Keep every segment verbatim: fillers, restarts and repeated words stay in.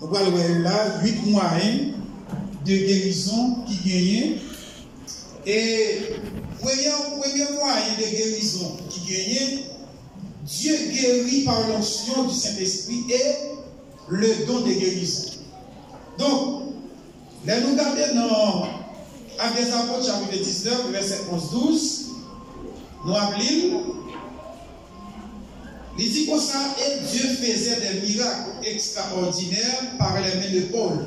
Nou pral wè la, uit mwayen de gerizon ki genyen. E premye, premye mwayen de gerizon ki genyen, Dieu guérit par l'onction du Saint-Esprit et le don de guérison. Donk, lè nou gade nan Actes des Apôtres, chapitre dix-neuf, verset onze, douze, nou ap li l. Li di konsa, et Dieu faisait des miracles extraordinaires par les mains de Paul,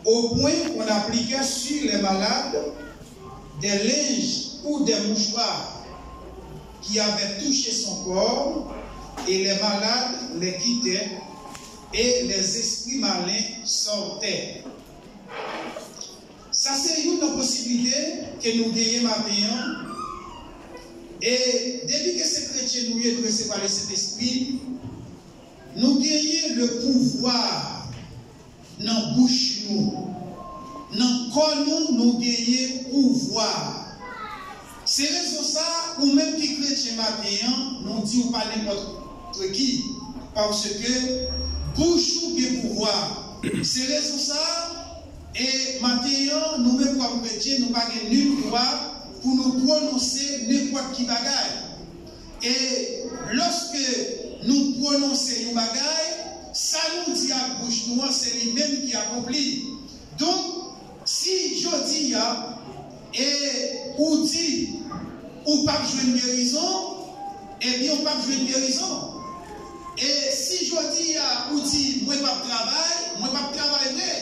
au point qu'on appliquait sur les malades des linges ou des mouchoirs qui avaient touché son corps, et les malades les quittaient, et les esprits malins sortaient. Sa se youn nan posiblite ke nou genyen maten an. E depi ke se kretyen nou ye, nou resevwa Lesentespri, nou genyen le pouvwa nan bouch nou. Nan kò nou, nou genyen pouvwa. Se rezon sa, ou menm ki kretyen maten an, nou di ou pa nenpòt ki, paske bouch ou gen pouvwa. Se rezon sa, e maten an, nou menm kòm kretyen, nou pa gen nil dwa pou nou pwononse nenpòt ki bagay. E lòske nou pwononse yon bagay, sa nou di ak bouch nou an, se li menm ki akonpli. Donk, si jodi a, e ou di ou p ap jwenn gerizon, ebyen, ou p ap jwenn gerizon. E si jodi a ou di, "Mwen p ap travay," mwen p ap travay vre.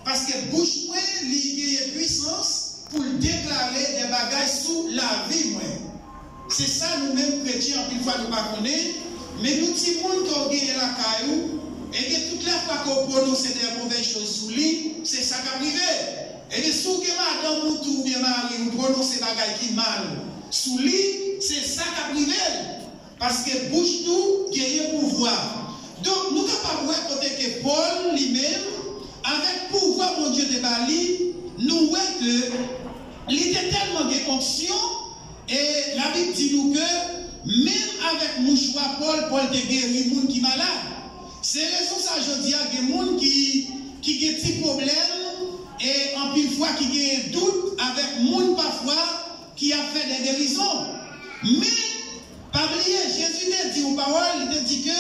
Paske bouch mwen, li genyen pwisans pou l deklare de bagay sou lavi mwen. Se sa nou menm kretyen, anpil fwa nou pa konnen, men yon timoun ke w genyen lakay ou, e gen tout lè fwa ke w pwononse de movèz choz sou li, se sa k ap rive. E gen si w gen madanm ou tou oubyen mari ou pwononse bagay ki mal sou li, se sa k ap rive l. Paske bouch nou genyen pouvwa. Donk, nou kapab wè kote ke Pòl, li menm, avèk pouvwa Bondye te ba li, nou wè ke li te tèlman gen onksyon, e Labib di nou ke menm avèk mouchwa Pòl, Pòl te geri moun ki malad. Se rezon sa jodi a gen moun ki, ki gen ti pwoblèm, e anpil fwa ki genyen dout avèk moun pafwa ki ap fè de gerizon. Men, pa bliye, Jezi te di yon pawòl, li te di ke,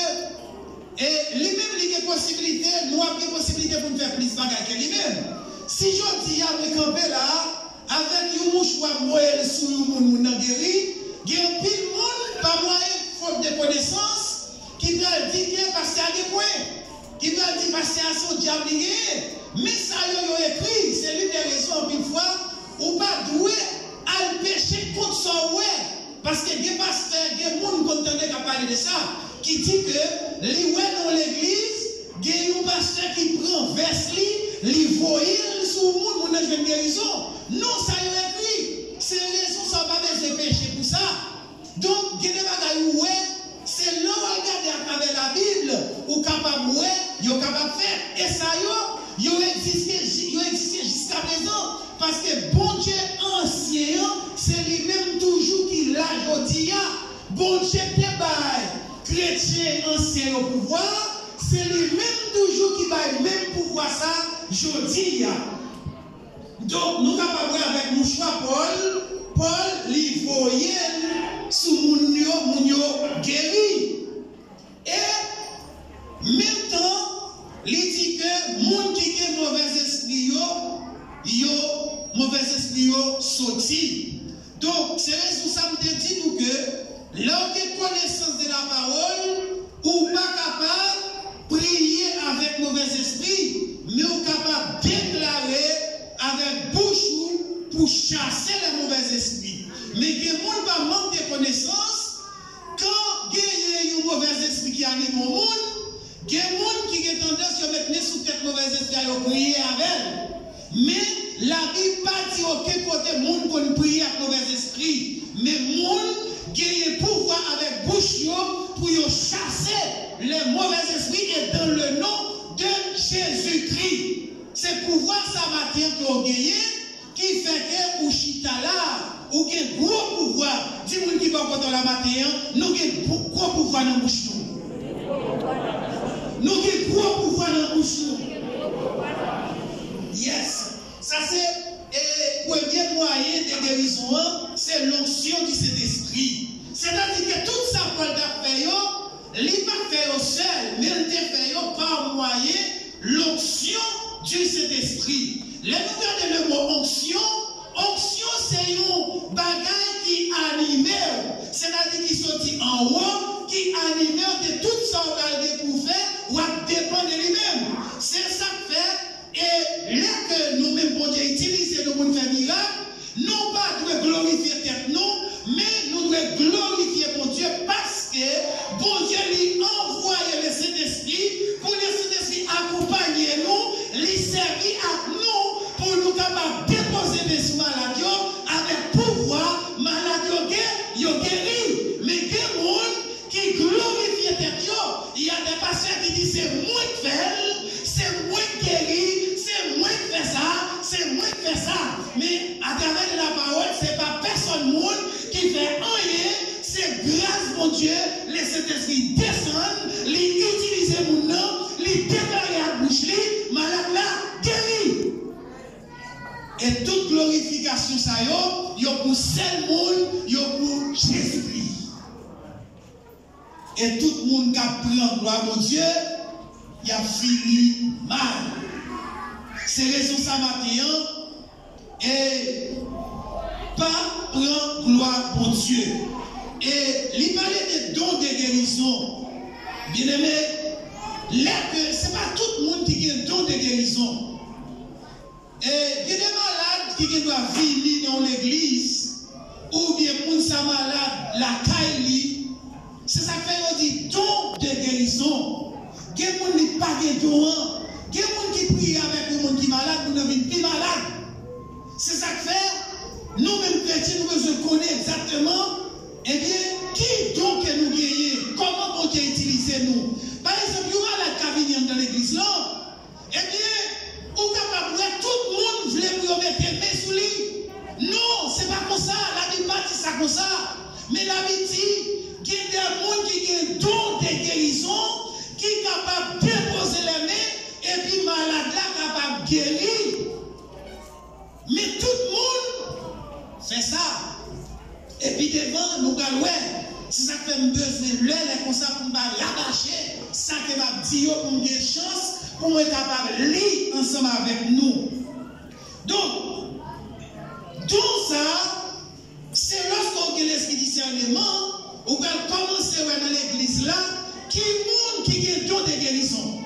e li menm li gen posiblite, nou ap gen posiblite pou n fè plis bagay ke li menm. Si jodi a mwen kanpe la a, avèk yon mouchwa m voye l sou yon moun, moun nan geri, gen anpil moun, pa mwayen fot de konesans, ki pral di ke pastè a gen pwen, ki pral di pastè a se yon dyab li genyen. Men sa yo, yo ekri, se youn de rezon anpil fwa ou pa dwe al peche kont sa w wè. Paske gen pastè, gen moun m konn tande k ap pale de sa, ki di ke li wè nan yon legliz, gen yon pastè ki pran vès li, li voye l sou moun, moun nan jwenn gerizon. Non, sa yo ekri. Se rezon sa w pa bezwen peche pou sa. Donk, gen de bagay ou wè, se lè w al gade atravè Labib, ou kapab wè, yo kapab fèt. E sa yo, yo egziste, ji- yo egziste jiskaprezan. Paske Bondye ansyen an, se li menm toujou ki la jodi a. Bondye te bay kretyen ansyen yo pouvwa, se li menm toujou ki bay menm pouvwa sa jodi a. Donk, nou kapab wè avèk mouchwa Pòl, Pòl, li voye l sou moun yo, moun yo geri. E menm tan, li di ke moun ki gen movèzespri yo, yo, movèzespri yo soti. Donk, se rezon sa m te di nou ke lè w gen konesans de la pawòl, ou pa kapab priye avèk movèzespri, men ou kapab deklare avèk bouch ou pou chase lè movèzespri. Men gen moun pa mank de konesans, kan genyen yon movèzespri ki anime yon moun, gen moun ki gen tandans yo met men sou tèt movèzespri a, yo priye avè l. Men, Labib pa di okenn kote moun konn priye ak movèzespri. Men moun genyen pouvwa avèk bouch yo pou yo chase lè movèzespri e dans le nom de Jésus-Christ. Se pouvwa sa maten an ke w genyen ki fè ke ou chita la, ou gen gwo pouvwa. Di moun ki bò kote w la maten an, nou gen pou- gwo pouvwa nan bouch nou. Nou gen gwo pouvwa nan nan bouch nou. Yes. Sa se, e, premye mwayen de gerizon an, se l'onction du Saint-Esprit. Sètadi ke tout sa Pòl t ap fè yo, li pa t fè yo sèl, men l te fè yo pa mwayen l'onction du Saint-Esprit. Lè nou gade le mo onction, onction se yon bagay ki anime w, sètadi ki soti anwo, ki anime w de tout sa w pral gen pou w fè, w ap depann de li menm. Se sa k fè, e lè ke nou menm Bondye itilize nou pou n fè mirak, nou pa dwe glorifye tèt nou, men nou dwe glorifye Bondye, paske Bondye li anvoye Lesentespri pou Lesentespri akonpaye nou, li sèvi ak nou pou nou kapab depoze men sou malad yo avèk pouvwa. Malad yo gen, yo geri. Men gen moun ki glorifye tèt yo. Y a des pasteurs qui disent, se mwen k fè l, se mwen k geri, se mwen k fè sa, se mwen k fè sa. Men atravè de la parole, se pa pèsòn moun ki fè anyen, se gras Bondye, Lesentespri desann, li itilize moun nan, li deklare ak bouch li, malad la geri. E tout glorifikasyon sa yo, yo pou sèl moun, yo pou Jezikri. E tout moun k ap pran glwa Bondye, y ap fini mal. Se rezon sa maten an, e pa pran glwa Bondye. E li pale de don de gerizon. Byeneme, lè ke se pa tout moun ki gen don de gerizon. E gen de malad ki gen dwa vini nan yon legliz, oubyen moun sa malad lakay li. Se sa k fè yo di don de gerizon. Gen moun li pa gen don an. Gen moun ki priye avèk yon moun ki malad, moun nan vin pi malad. Se sa k fè, nou menm kretyen, nou bezwen konnen egzakteman, ebyen, ki don ke nou genyen, kòman Bondye itilize nou. Pa egzanp, yon malad ka vini anndan legliz lan, ebyen, ou kapab wè tout moun vle pou yo mete men sou li. Non, se pa konsa, Labib pa di sa konsa. Men Labib di, gen de moun ki gen don de gerizon, ki kapab depoze lè men, epi malad la kapab geri. Men tout moun fè sa. Epi devan, nou pral wè. Se sa k fè m bezwen lè, lè konsa pou m pa rabache sa ke m ap di yo, pou m gen chans pou mwen kapab li ansanm avèk nou. Donk, don sa a, se lòske w gen lespri disèneman, ou pral kòmanse wè nan legliz la ki moun ki gen don de gerizon.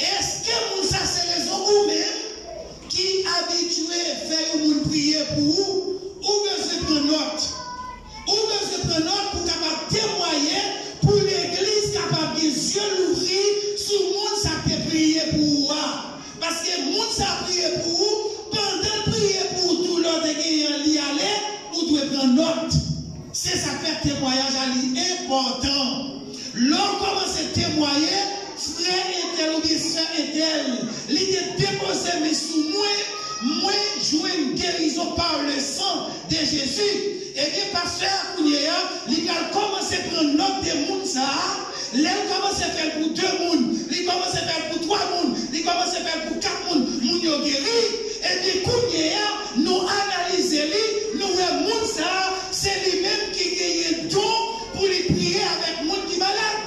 Èske moun sa se rezon ou menm ki abitye fè yon moun priye pou ou, ou bezwen pran nòt. Ou bezwen pran nòt pou w kapab temwaye, pou legliz kapab gen zye louvri sou moun sa k te priye pou ou a. Paske moun sa priye pou ou, pandan l priye pou ou tou, lè w te genyen an, li ale, ou dwe pran nòt. Se sa k fè temwayaj la li enpòtan. Lè w kòmanse temwaye, frè entèl oubyen sè entèl, li te depoze men sou mwen, mwen jwenn gerizon par le sang de Jésus. Ebyen, pastè a, kounye a, li pral kòmanse pran nòt de moun sa a. Lè l kòmanse fè l pou de moun, li kòmanse fè l pou twa moun, li kòmanse fè l pou kat moun, moun yo geri. Ebyen, kounye a, nou analize li, nou wè moun sa a, se li menm ki genyen don pou li priye avèk moun ki malad.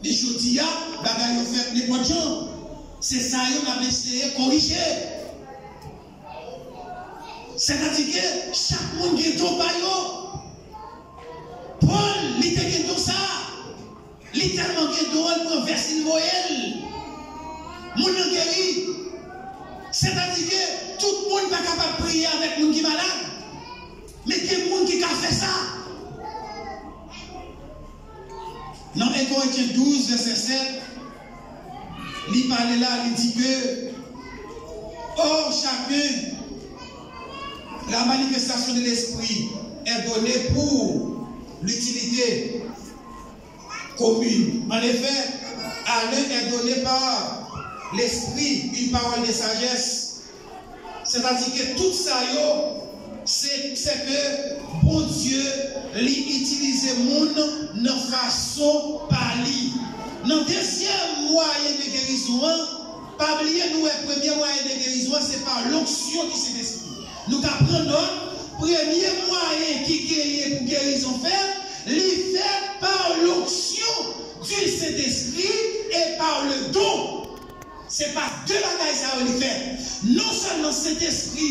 Men jodi a, bagay yo fèt nenpòt jan. Se sa yo n ap eseye korije. Sètadi ke chak moun gen don pa yo. Pòl, li te gen don sa a. Li tèlman gen don an, li pran vès, li voye l. Moun nan geri. Sètadi ke tout moun pa kapab priye avèk moun ki malad. Men gen moun ki ka fè sa. Nan en Korentyen douz, vèsè sèt, li pale la, li di ke, or, chacun, la manifestation de l'esprit est donnée pour l'utilité commune. En effet, à l'un est donnée par l'esprit une parole de sagesse. Sètadi ke tout sa yo, se, se ke Bondye, li itilize moun nan fason pa li. Nan dezyèm mwayen de gerizon an, pa bliye nou wè premye mwayen de gerizon an se pa lonksyon di Sentespri. Nou ka pran nòt, premye mwayen ki genyen pou gerizon fèt, li fèt pa lonksyon di Sentespri e pa le don. Se pa de bagay sa yo li fè. Non sèlman Sentespri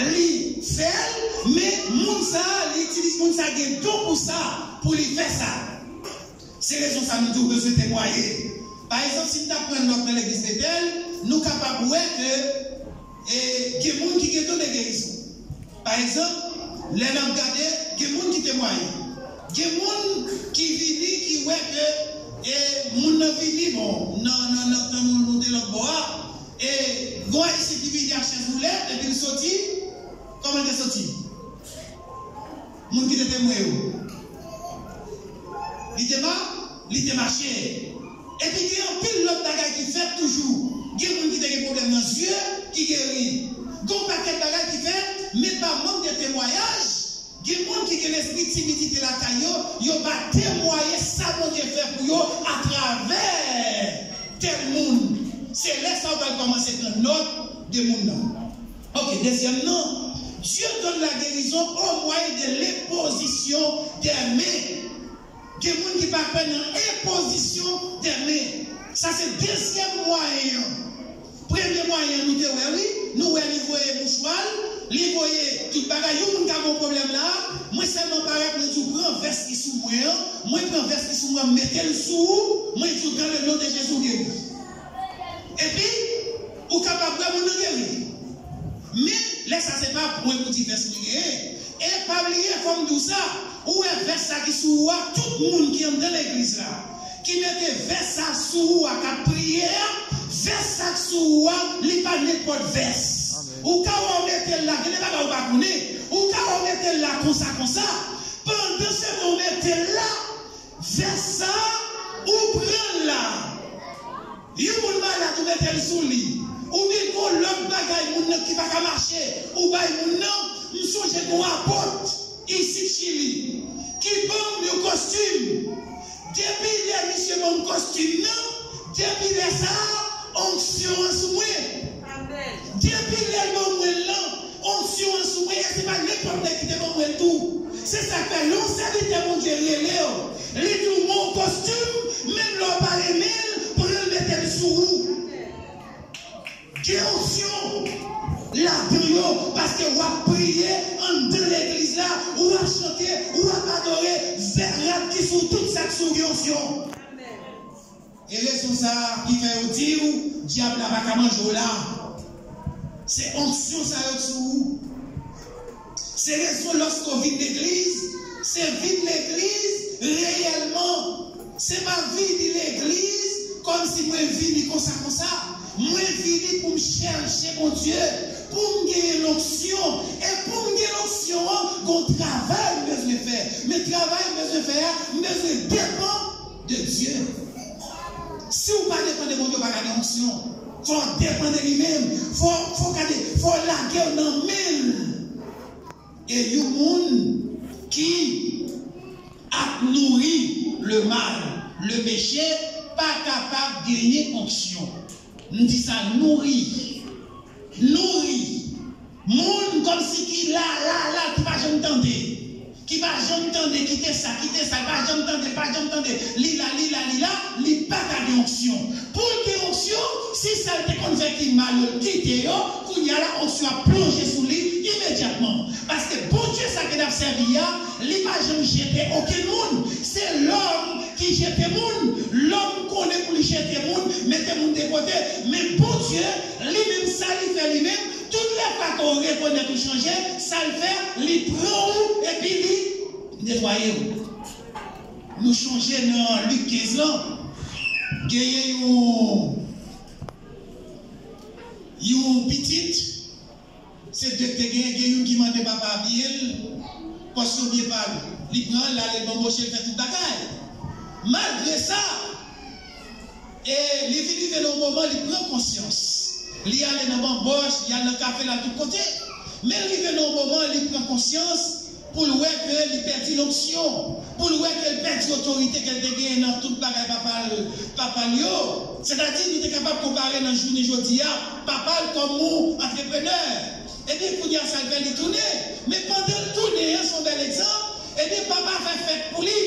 li fè l, men moun sa a, li itilize moun sa a gen don pou sa, pou li fè sa. Se rezon sa nou di w bezwen temwaye. Pa egzanp, si n ta pran nòt nan legliz Betèl, nou kapab wè ke e, gen moun ki gen don de gerizon. Pa egzanp, lè n ap gade, gen moun ki temwaye. Gen moun ki vini, ki wè ke e, moun nan vini, bon, nan, nan, nan tan nou, nou te lòt bò a, e, gon Ayisyen ki vini ak chèz woulèt, epi l soti, kòman l te soti? Moun ki te temwen yo. Li te ma, li te mache. Epi gen anpil lòt bagay ki fèt toujou. Gen moun ki te gen pwoblèm nan zye, ki geri. Gen yon pakèt bagay ki fèt, men pa mank de temwayaj, gen moun ki gen lespri timidite lakay yo, yo pa temwaye sa Bondye fè pou yo atravè tèl moun. Se lè sa a w pral kòmanse pran nòt de moun nan. Ok, dezyèm nan, Dieu donne la guérison au moyen de l'imposition des mains. Gen moun ki pa kwè nan enpozisyon de men. Sa se dezyèm mwayen an. Premye mwayen an nou te wè, wi. Nou wè li voye mouchwa l, li voye tout bagay. Yon moun ka gen yon pwoblèm la, mwen sèlman parèt, mwen di w pran vès ki sou mwen an, mwen pran vès ki sou mwen, m mete l sou ou, mwen di w dans le nom de Jésus geri. Epi, ou kapab wè moun nan geri. Men, lè sa se pa pwen pou di vès mwen genyen. E pa bliye, fò m di w sa, ou wè vès sa ki sou ou a, tout moun ki anndan legliz la, ki mete vès sa sou ou a, k ap priye a, vès sa k sou ou a, li pa nenpòt vès. Ou ka wè w mete l la, gen de bagay ou pa konnen, ou ka wè w mete l la konsa, konsa, pandan se tan w mete l la, vès sa, ou pran l la. Yon moun malad, ou mete l sou li. Oubyen gon lòt bagay, moun nan ki pa ka mache, ou bay moun nan, m sonje gon apot isit Chili, ki ban m yon kostim. Depi lè misye ban m kostim nan, depi lè sa a, onksyon an sou mwen. Depi lè l ban mwen l lan, onksyon an sou mwen, e se pa nenpòt nèg ki te ban mwen l tou. Se sa k fè lè yon sèvitè Bondye rele w, li di w, "Bon, kostim, menm lè w pa renmen l, pran l mete l sou ou." Gen onksyon ladan yo, paske w ap priye anndan legliz la, w ap chante, w ap adore, vè rad ki sou tout sa k sou gen onksyon. E rezon sa a ki fè yo di w, dyab la pa ka manje w la. Se onksyon sa yo k sou ou. Se rezon lòske w vin legliz, se vin legliz reyèlman. Se pa vini legliz kòmsi mwen vini konsa konsa. Mwen vini pou m chèche Bondye, pou m genyen lonksyon. E pou m gen lonksyon an, gon travay m bezwen fè. Men travay m bezwen fè a, m bezwen depann de Dye. Si w pa depann de Bondye, w pa ka gen onksyon. Fò w depann de li menm. Fò, fò w gade, fò w lage w nan men l. E yon moun ki ap nouri le mal, le peche, pa kapab genyen onksyon. M di sa, nouri. Nouri. Moun kòmsi ki la, la, la, ki pa janm tande. Ki pa janm tande, kite sa, kite sa, pa janm tande, pa janm tande. Li la, li la, li la, li pa ka gen onksyon. Pou l gen onksyon, si sa l te konn fè ki mal yo, l kite yo, kounye a la, onksyon ap plonje sou li imedyatman. Paske Bondye sa ke n ap sèvi a, li pa janm jete okenn moun. Se lòm ki jete moun. Lòm konnen pou li jete moun, mete moun de kote. Men Bondye, li menm, sa li fè li menm, tout lè fwa ke w rekonèt ou chanje, sa l fè, li pran ou epi li netwaye w. Nou chonje nan Lik kenz lan, genyen yon, yon pitit, se de k te genyen, gen youn ki mande papa a piye l, pòs yo byen pa l. Li pran l, l ale l banboche l, fè tout bagay. Malgre sa, e li vin rive nan yon moman, li pran konsyans. Li ale nan banbòch, li al nan kafe, l al tout kote. Men l rive nan yon moman, li pran konsyans, pou l wè ke li pèdi lonksyon, pou l wè ke l pèdi otorite ke l te genyen nan tout bagay papa l, papa l yo. Sètadi, nou te kapab konpare nan jounen jodi a, papa l kòm yon antreprenè. Ebyen, kounye a, sa l fè, li tounen. Men pandan l tounen an, se yon bèl egzanp, ebyen, papa fè fèt pou li.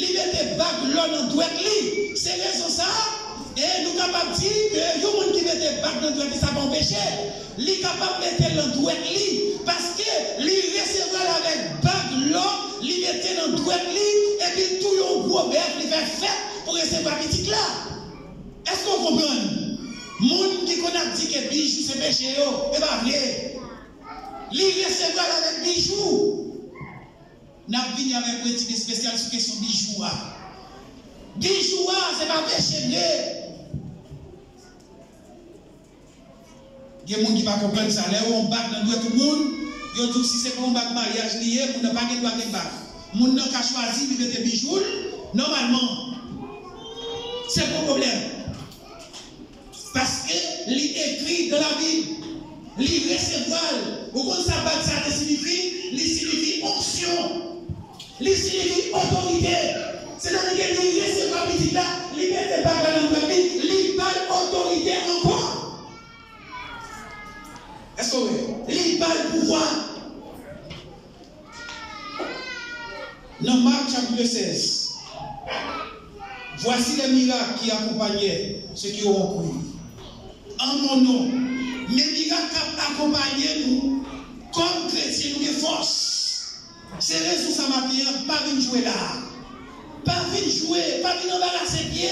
Li mete bag lò nan dwèt li. Se rezon sa a, e nou kapab di ke yon moun ki mete bag nan dwèt li, sa pa yon peche. Li kapab mete l nan dwèt li, paske li resevwa l avèk bag lò, li mete nan dwèt li, epi tou yon gwo bèf li fè fèt pou resevwa pitit la. Èske w konprann? Moun ki konn ap di ke bijou se peche yo, e pa vre. Li resevwa l avèk bijou. N ap vini avèk yon etid espesyal sou kesyon bijou a. Bijou a, se pa peche vre. Gen moun ki pa konprann sa. Lè yo yon bag nan dwèt yon moun, yo di w si se pa yon bag maryaj li ye, moun nan pa gen dwa gen bag. Moun nan ka chwazi li mete bijou l, nòmalman. Se pa yon pwoblèm. Paske li ekri dans la Bible, li resevwa l. Ou konn sa bag sa te siyifi? Li siyifi onksyon. Li siyifi otorite. Sètadi ke li resevwa pitit la, li mete bag la nan dwèt li, li ba l otorite ankò. Èske w wè? Li ba l pouvwa. Nan Mak chapit sèz, voici les miracles qui accompagnaient ceux qui auront cru en mon nom. Men mirak k ap akonpaye nou kòm kretyen, nou gen fòs. Se rezon sa maten an, pa vin jwe la. Pa vin jwe, pa vin anbarase pye.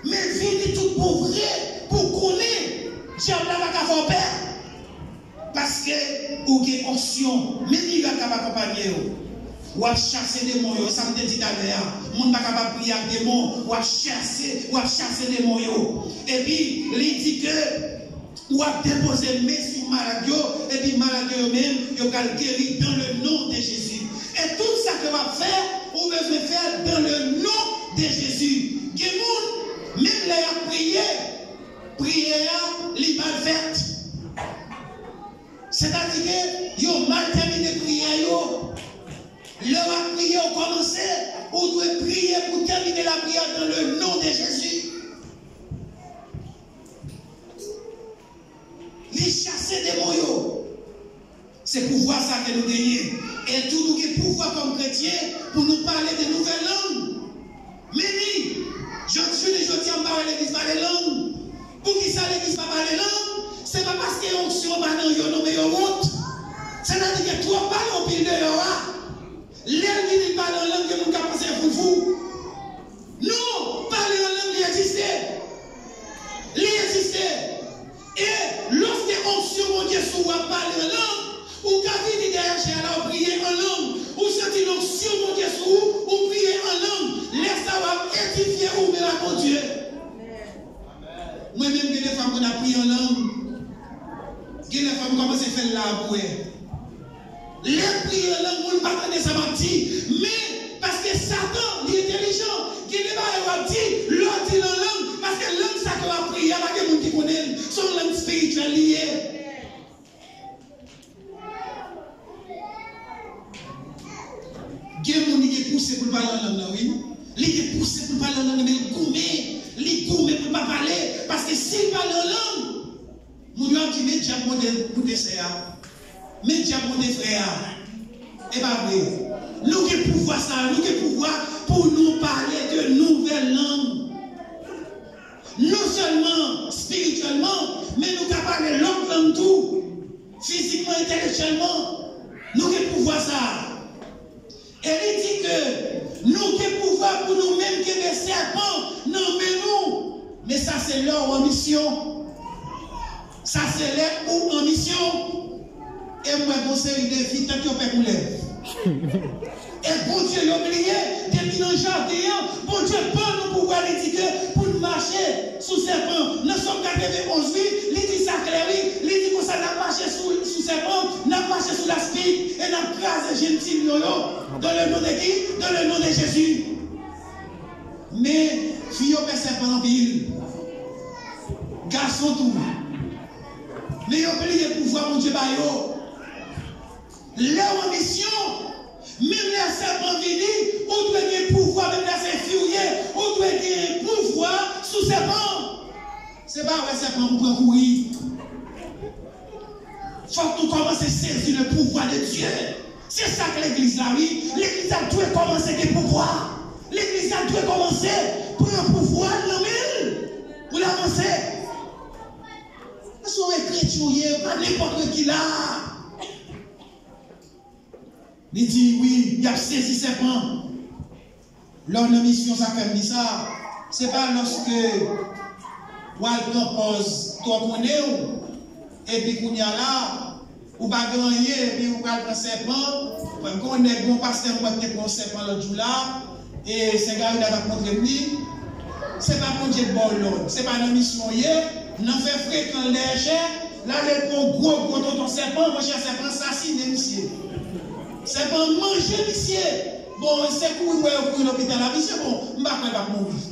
Men vini tout bon vre pou w konnen dyab la pa ka fè w pè. Paske ou gen onksyon, men mirak k ap akonpaye w. W ap chase demon yo, sa m te di talè a. Moun pa kapab priye ak demon, w ap chase, w ap chase demon yo. Epi, li di ke w ap depoze men sou malad yo, epi malad yo, yo menm, yo pral geri dans le nom de Jésus. E tout sa ke w ap fè, ou bezwen fè dans le nom de Jésus. Gen moun, menm lè y ap priye, priyè a, li mal fèt. Sètadi ke yo mal tèmine priyè yo. Lè w ap priye, ou kòmanse, ou dwe priye pou tèmine lapriyè dans le nom de Jésus. Li chase demon yo. Se pouvwa sa ke nou genyen. E tou nou gen pouvwa kòm kretyen pou nou pale de nouvèl lang. Men ni, jodi, jounen jodi a, m pa wè legliz pale lang. Poukisa legliz pa pale lang? Se pa paske onksyon pa nan yo, non, men yo wont. Sètadi ke twòp pale anpil deyò a. Lè l vini pale an lang, gen moun k ap panse l fout fou. Non, pale an lang, li egziste. Li egziste. E lòske onksyon Bondye sou ou ap pale an lang, ou ka vini dèyè chè a la, ou priye an lang. Ou santi lonksyon Bondye sou ou, ou priye an lang. Lè sa a, w ap edifye ou menm ak Bondye. Mwen menm, gen de fwa m konn ap priye an lang. Gen de fwa m kòmanse fè l la pou wè. Lè m priye an lang, moun pa tande sa m ap di. Men, paske Satan, li entèlijan, gen de bagay w ap di, lè w di l an lang, paske lang sa ke w ap priye a, pa gen moun ki konnen l. Se yon lang espirityèl li ye. Gen moun, li gen pouse pou l pale an lang nan, wi. Li gen pouse pou l pale an lang nan, men li goumen. Li goumen pou l pa pale, paske si l pale an lang, moun yo ap di, men dyab monte, monte sè a. Men dyab monte frè a. E pa vre. Nou gen pouvwa sa a, nou gen pouvwa pou nou pale de nouvèl lang. Non sèlman espirityèlman, men nou ka pale lòt lang tou. Fizikman, entèlektyèlman, nou gen pouvwa sa a. E li di ke nou gen pouvwa pou nou menm kenbe sèpan nan men nou. Men sa se lè w an misyon. Sa se lè ou an misyon. E m wè gon seri de fi, tank yo pè koulèv. E Bondye yo bliye, depi nan jaden an, Bondye ban nou pouvwa, li di ke pou n mache sou sèpan. Nan Sòm katrevenonz, wi, li di sa klè, wi. Li di konsa, n ap mache sou, sou sèpan, n ap mache sou laspik, e n ap kraze jentil yo yo. Dans le nom de qui? Dans le nom de Jésus. Men, fi yo pè sèpan anpil. Gason tou. Men yo bliye pouvwa Bondye ba yo. Lè w an misyon, Menm lè sèpan vini, ou dwe gen pouvwa, menm lè se fi w ye, ou dwe gen pouvwa sou sèpan. Se pa wè sèpan pou pran kouri. Fòk nou kòmanse sezi le pouvoir de Dieu. Se sa k legliz la, wi. Legliz la dwe kòmanse gen pouvwa. Legliz la dwe kòmanse pran pouvwa nan men l pou l avanse. Paske w wè kretyen w ye, pa nenpòt ki la. Li di, wi, y ap sezi sèpan. Lè w nan misyon, sa fè m di sa. Se pa lòske w al pran pòz twò konnen w, epi kounye a la, ou pa gen anyen, epi ou pral pran sèpan. Mwen gen yon nèg, yon pastè, mwen te pran yon sèpan lòt jou la, e Sè Garida t ap montre m li. Se pa Bondye k ba w lòd, se pa nan misyon w ye, nan fè frekan l dèyè chè, l ale pran yon gwo, gwo tonton sèpan, monchè, sèpan asasinen misye. Sèpan manje misye. Bon, se kouri m wè yo kouri lopital la, misye, bon, m pa kwè l p ap mouri.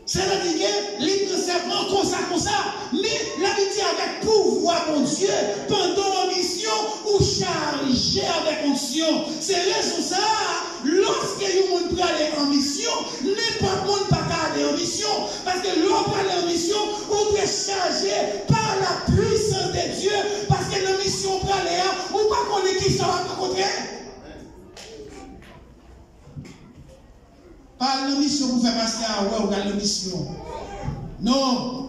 Sètadi ke li pran sèpan konsa, konsa, men Labib di avèk pouvwa Bondye, pandan w an misyon, ou chaje avèk onksyon. Se rezon sa a, lòske yon moun prale an misyon, nenpòt moun pa ka ale an misyon. Paske lè w prale an misyon, ou dwe chaje par la puissance de Dieu. Paske nan misyon w prale a, ou pa konnen kisa w ap rankontre. Pa al nan misyon pou fè pastè a wè ou pral nan misyon. Non.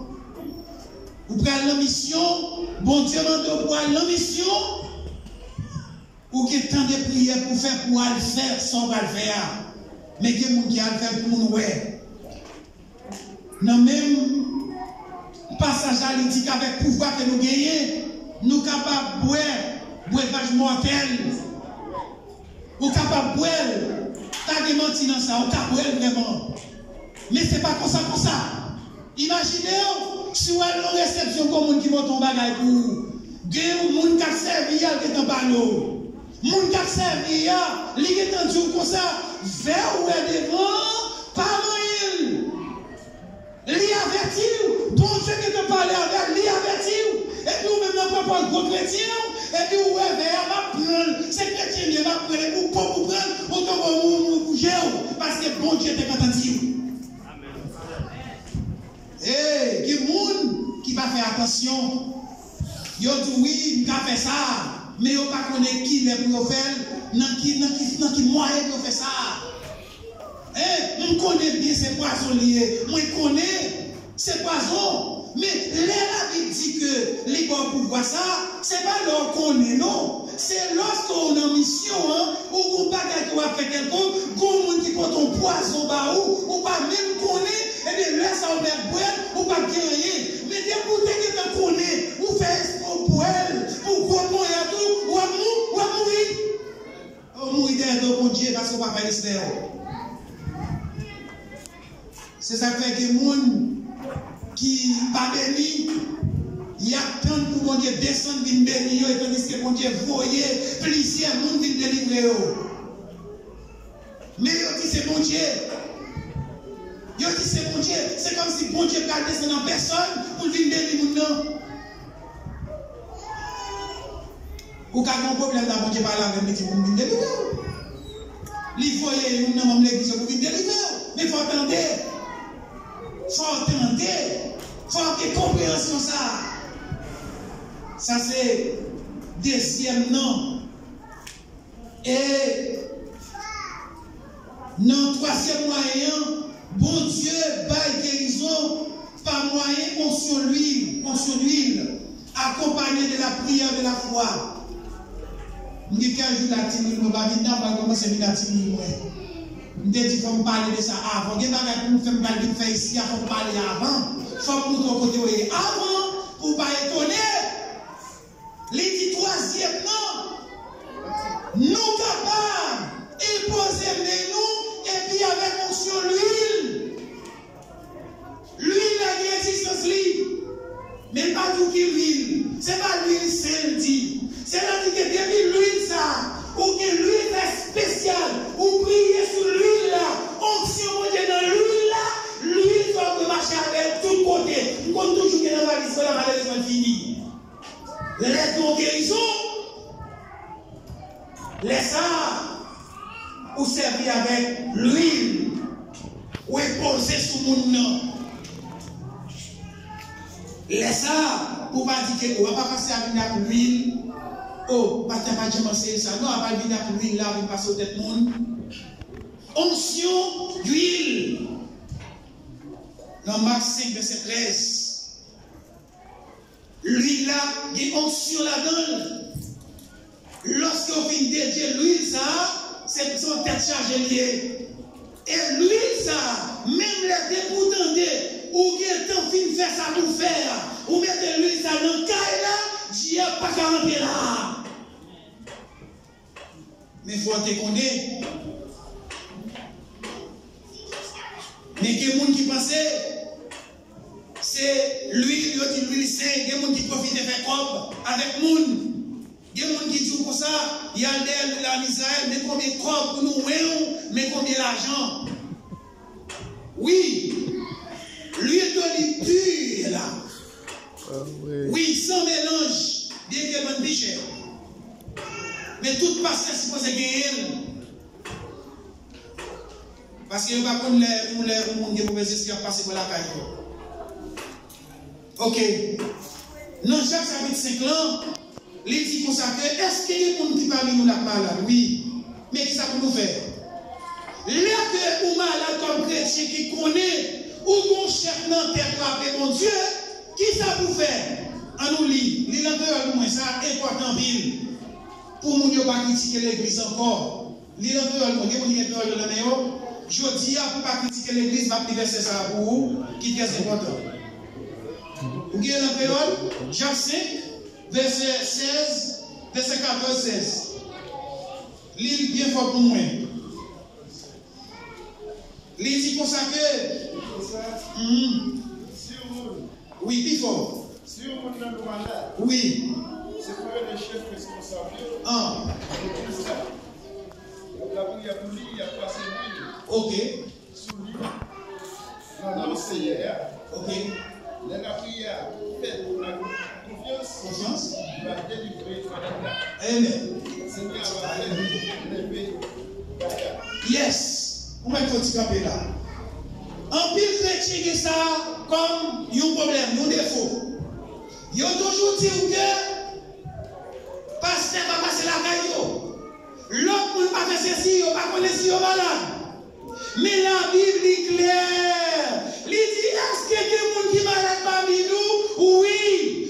Ou pral nan misyon, Bondye mande w pou al nan misyon. Ou gen tan de priyè pou fè, pou al fè sa w pral fè a. Men gen moun ki al fè l pou moun wè. Nan menm pasaj la, li di k avèk pouvwa ke nou genyen, nou kapab bwè brevaj mòtèl. Ou kapab bwè l. Pa gen manti nan sa, ou ka bwè l vrèman. Men se pa konsa, konsa. Imajine w, si w al nan yon resepsyon, gon moun ki pote yon bagay pou ou. Gen yon moun k ap sèvi a, l gentan pale w. Moun k ap sèvi a, li gentan di w konsa, vè w wè devan, pa manyen l. Li avèti w, Bondye gentan pale avè l, li avèti w. Epi ou menm nan pwòp gwo kretyen w, epi ou wè vè a, m ap pran l, se kretyen m ye, m ap pran l, epi ou pòk ou pran l, ou tonbe ou mouri, ou bouje w, paske Bondye te gentan di w. Hey, gen moun ki pa fè atansyon. Yo di w, wi, m ka fè sa, men yo pa konnen kilè pou yo fè l, nan ki, nan ki, nan ki mwayen pou yo fè sa. Hein, m konnen byen se pwazon li ye. Mwen konnen se pwazon. Men lè Labib di ke li ba w pouvwa sa, se pa lè w konnen non. Se lòske w nan misyon an, ou gon bagay ke w ap fè kèlkonk, gon moun ki pote yon pwazon ba ou, ou pa menm konnen, ebyen lè sa a ou mèt bwè l, ou p ap gen anyen. Men depi w te gentan konnen, ou fè espre w bwè l pou gwo ponyèt ou, w ap mou-, w ap mouri. Ou mouri dèyè do Bondye paske w pa fè respè w. Se sa k fè gen moun ki pa beni, y ap tann pou Bondye desann vin beni yo, e tandiske Bondye voye plizyè moun vin delivre yo. Men yo di se Bondye. Yo di se Bondye. Se kòmsi Bondye pral desann an pèsòn pou l vin beni moun nan. Ou ka gen yon pwoblèm la, Bondye pale avè m, li di pou m vin delivre w. Li voye youn nan manm legliz yo pou vin delivre w. Men fò w tande. Fò w tande. Fò w gen konpreyansyon sa a. Sa se dezyèm nan. E nan twazyèm mwayen an, Bondye bay gerizon pa mwayen onksyon lwil, onksyon lwil, akonpaye de la priyè, de la fwa. M gen kèk jou la, timoun mwen pa vin nan, mwen kòmanse vin ak timoun mwen. M te di fò m pale de sa avan. Gen bagay pou m fè, m pral vin fè isi a, fò m pale avan. Fò m montre w kote w ye avan, pou w pa etone. Li di twazyèm nan, nou kapab enpoze men nou epi avèk onksyon lwil. Lwil la gen egzistans li. Men pa di w ki lwil. Se pa lwil sen l di. Sètadi ke depi lwil sa, ou gen lwil espesyal, ou priye sou lwil la, onksyon Bondye nan lwil la, lwil sa ou dwe mache avè l tout kote. M konn toujou gen nan valiz mwen la, malerezman l fini. Lè gen yon gerizon, lè sa a, Ou sèvi avèk lwil, ou enpoze sou moun nan. Lè sa a, ou pa di ke w ap pase a vin ak lwil. O, pastè pa t janm anseye sa. Non, a pa vin ak lwil la, vin pase w tèt moun. Onction d'huile. Nan Mak senk, vèsè trèz. Lwil la gen onksyon ladan l. Lòske w fin dedye lwil sa a, se, se yon tèt chaje l ye. E lwil sa a, menm lè depi w tande, ou gentan fin fè sa pou w fè a, ou mete lwil sa a nan kay la, dyab pa ka rantre la. Men fò w te konnen. Men gen moun ki panse se lwil, yo di lwil sen, gen moun ki pwofite fè kòb avèk moun. Gen moun ki di w konsa, y al dèyè lwil la an Izrayèl, men konbyen kòb pou nou wen w, men konbyen lajan. Wi, lwil doli pur la. Ah, wi. Wi, san melanj, byen ke l vann pi chè. Men tout pastè sipoze genyen l. Paske yo pa konn lè, yon lè yon moun gen movèz lespri ap pase bò lakay yo. Oke. Nan Jak chapit senk lan, li di konsa ke, èske gen moun ki pami nou la k malad? Wi. Men kisa pou nou fè? Lè ke ou malad kòm kretyen ki konnen ou gon chèf nan tèt ou aple Bondye, kisa pou fè? Ann nou li. Li l an kreyòl pou mwen, sa enpòtan anpil. Pou moun yo pa kritike legliz ankò. Li l an kreyòl, bon, gen moun ki gen kreyòl yo nan men yo. Jodi a, pou pa kritike legliz, m ap li vèsè sa a pou ou, ki trè enpòtan. Ou gen l an kreyòl? Jak senk, vèsè sèz, vèsè katòz, sèz. Li l byen fò pou mwen. Li di konsa ke, mhm. Wi, pi fò. Si yon moun nan nou malad, wi, se pou rele chèf responsab yo, an, legliz la. Y ap lapriyè pou li, y ap pase lwil, oke, sou li nan non Senyè a. Oke. Lè lapriyè a fèt ak konfyans, konfyans, li va delivre malad la. Amen. Senyè a va fè leve bagay. Yes. Ou mèt fè yon ti kanpe la. Anpil kretyen gen sa kòm yon pwoblèm, yon defo. Yo toujou di w ke pastè pa pase lakay yo. Lòt moun pa fè sesi, yo pa konnen si yo malad. Men Labib li klè. Li di, èske gen moun ki malad pami nou? Wi.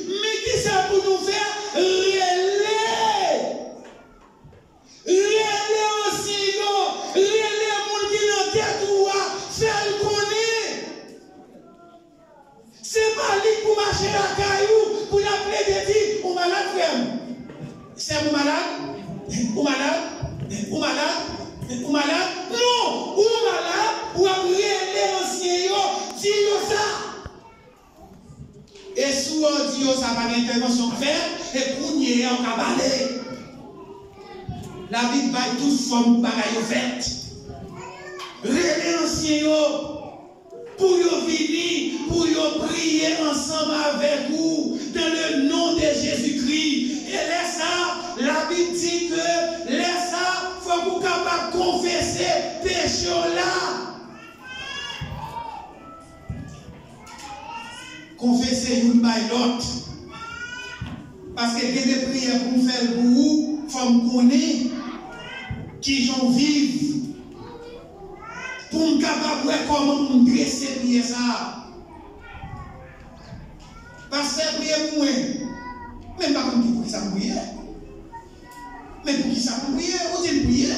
Men kisa pou nou fè? Rele. Rele ansyen yo, rele moun ki nan tèt ou a, fè l konnen. Se pa li k pou mache lakay ou, pou l ap plede di, ou malad, frè m? Sè m, ou malad? Ou malad? Ou malad? Ou malad? Non, ou malad, w ap rele ansyen yo, di yo sa. E si w di yo sa pa gen entèvansyon k fèt, e kounye a w ka pale. Labib bay tout fòm pou bagay yo fèt. Rele ansyen yo pou yo vini, pou yo priye ansanm avèk ou, dans le nom de Jésus-Christ. E lè sa, Labib di ke lè sa, fòk ou kapab konfese peche w la. Konfese youn bay lòt. Paske gen de priyè pou m fè l pou ou, fò m konnen kijan w viv. Pou m kapab wè kòman pou m drese priyè sa a. Pastè priye pou mwen. Men m pa konn ki poukisa m priye. Men poukisa m priye, ou di m priye.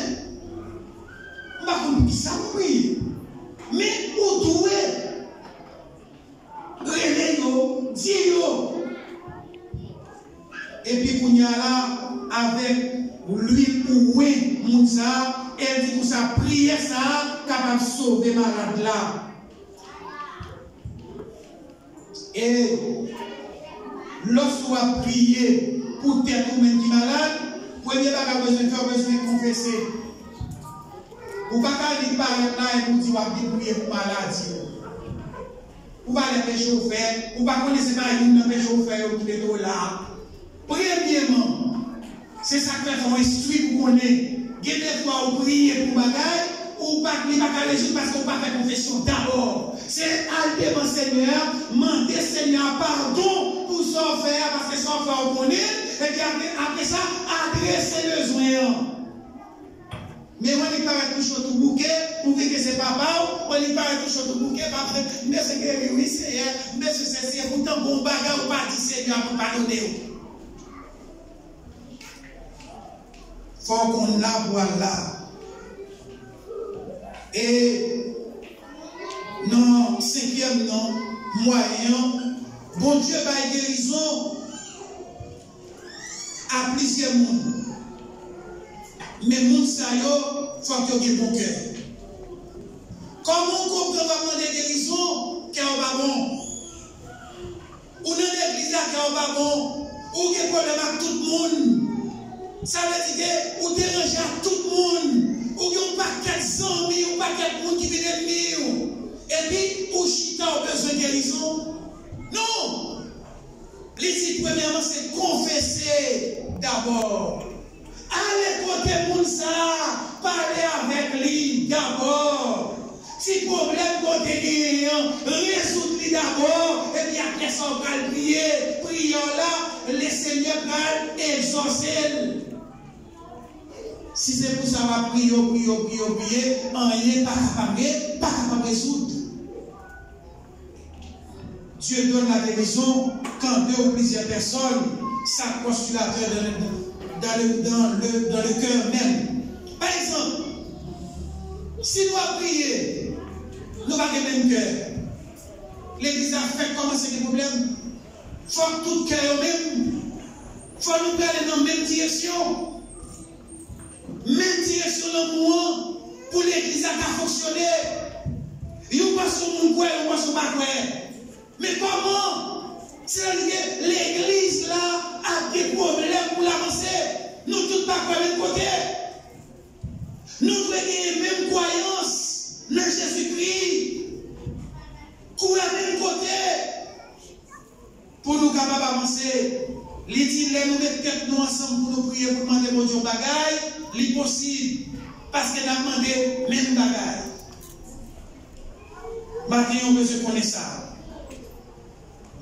M pa konn poukisa m priye. Men ou dwe rele yo, di yo. Epi kounye a la, avèk lwil ou wen moun sa a, e l di konsa, priyè sa a kapab sove malad la. E lòske w ap priye pou tèt ou menm ki malad, premye bagay w bezwen fè, w bezwen konfese. Ou pa ka vin parèt la epi w di w ap vin priye pou maladi w. Ou pa lè peche w fè, ou pa konnen se pa youn nan peche w fè yo ki mete w la. Premyeman, se sa k fè fò w enstwi pou konnen. Gen de fwa ou priye pou bagay, ou pa, li pa ka rezoud paske ou pa fè konfesyon dabò. Se al devan Senyè a, mande Senyè a padon pou sa w fè a, paske sa w fè a ou konnen l, epi apre, apre sa, adrese bezwen an. Men w annik parèt tou cho tou bouke, ou kreye se papa w, w annik parèt tou cho tou bouke, pa fè, m bezwen geri wi, Senyè, m bezwen sesi, epoutan gon bagay ou pa di Senyè a pou l padone w. Fò w konn la pou w al la. E nan senkyèm nan, mwayen an, Bondye bay gerizon a plizyè moun. Men moun sa yo, fòk yo gen bon kè. Kòman w konprann w ap mande gerizon, kè w pa bon? Ou nan legliz la, kè w pa bon. Ou gen pwoblèm ak tout moun. Sa vle di ke ou deranje ak tout moun. Ou gen yon pakèt zanmi, yon pakèt moun ki vin ènmi w. Epi ou chita, ou bezwen gerizon? Non! Li di, premyèman, se konfese dabò. Ale kote moun sa a, pale avèk li dabò. Ti pwoblèm ke w te genyen an, rezoud li dabò, epi apre sa, w pral priye. Priyè w la, Lesenyè pral egzòse l. Si se pou sa, w ap priye, w priye, w priye, w priye, anyen pa kapab, pa kapab rezoud. Dieu donne la guérison quand deux ou plusieurs personnes s'accrochent sur la terre dans le, dans le, dans le, dans le cœur même. Pa egzanp, si nou ap priye, nou pa gen menm kè, legliz la fèk kòmanse gen pwoblèm. Fòk tout kè yo menm, fòk nou prale nan menm direksyon. Menm direksyon lanmou an pou legliz la ka fonksyone. Yon pòsyon moun kwè, yon pòsyon pa kwè. Men kòman? Sètadi ke legliz la ap gen pwoblèm pou l avanse. Nou tout pa kwè menm kote. Nou dwe genyen menm kwayans nan Jezikri. Kwè menm kote. Pou nou kapab avanse, li di, lè nou met tèt nou ansanm pou nou priye, pou nou mande Bondye yon bagay, li posib, paske n ap mande menm bagay. Maten an, w bezwen konnen sa.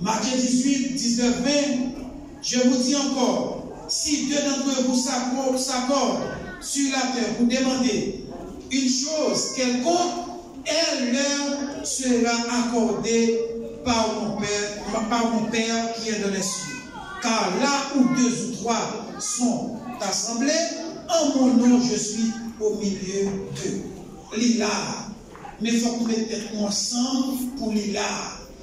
Matthieu dix-huit, dix-neuf, vingt, je vous dis encore, si deux d'entre vous s'acco-, s'accordent sur la terre pour demander une chose quelconque, elle leur sera accordée par mon Père, par mon Père qui est dans les cieux. Car là où deux ou trois sont assemblés, en mon nom, je suis au milieu d'eux. Li la. Men fòk nou met tèt nou ansanm pou li la.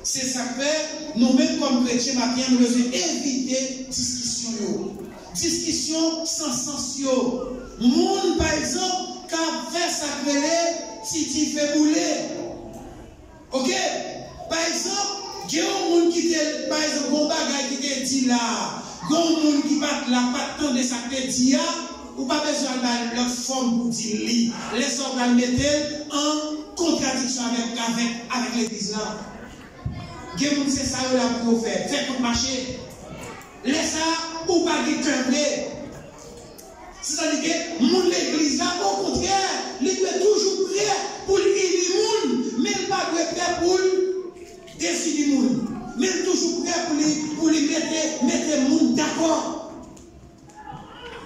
Se sa k fè, nou menm kòm kretyen, maten an, nou bezwen evite diskisyon yo. Diskisyon san sans yo. Moun, pa egzanp, k ap fè sa k rele ti dife boule. Oke? Pa egzanp, gen yon moun ki te, pa egzanp, gen yon bagay ki te di la, gen yon moun ki pa t la, pa t tande sa k te di a, ou pa bezwen al bay lòt fòm pou di li. Lè sa a, w pral mete l an kontradiksyon avèk, avèk, avèk legliz la. Gen moun se sa yo la pou yo fè, fè kout mache. Lè sa a, ou pa gen kè vle. Sètadi ke moun legliz la, okontrè, li dwe toujou prè pou l ini moun, men l pa dwe prè pou l dezini moun. Men l toujou prè pou li, pou li mete, mete moun dakò.